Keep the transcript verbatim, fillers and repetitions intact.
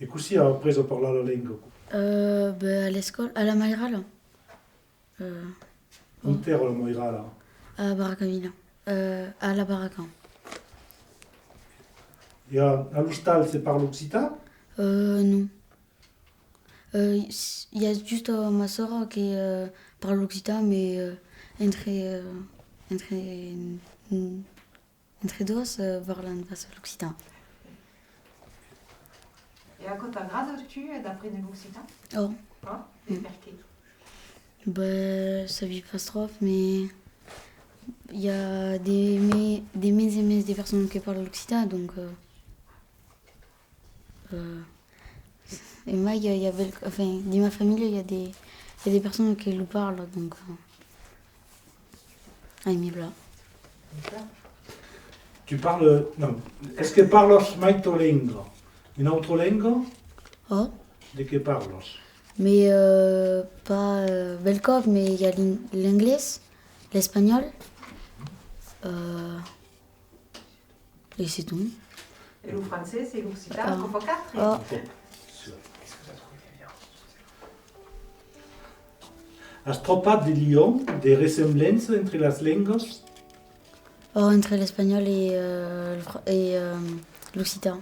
E cossí as aprés a parlar la lenga? Euh, ben, a l'escòla, a la mairala. Euh, Ont èra la mairala? A Baracavila. Euh, a la Barraca. E a, a l'ostal se parla occitan? Euh, non. Euh, s-, i a just, euh, ma sòrra que, euh, parla l'occitan, mais, euh, entre, euh, entre, mm, entre doas, euh, parlan pas l'occitan. E aquò t'agrada, tu, d'aprene l'occitan? Oh. Ah, e perqué? Ben, sabi pas tròp, mais i a de me-, de mens en mens de personas que parlan l'occitan, donc, euh, euh, e mai i a, i a bel-, enfin, dins ma familha i a de, i a de personas que lo parlan, donc, euh, ai, me pla. Tu parles, non, es que parlas mai ta lenga? Una autra lenga? Oh. De qué parlas? Mais, euh, pas, euh, bèlcòp, mais i a l'in-, l'anglés, l'espanhòl, euh, e c'est tout. E lo francés e l'occitan, ah, aquò fa quatre? Ah. As trobat de liam, de ressemblança entre las lengas? Oh, entre l'espanhòl e, euh, le fr-, e, euh, l'occitan.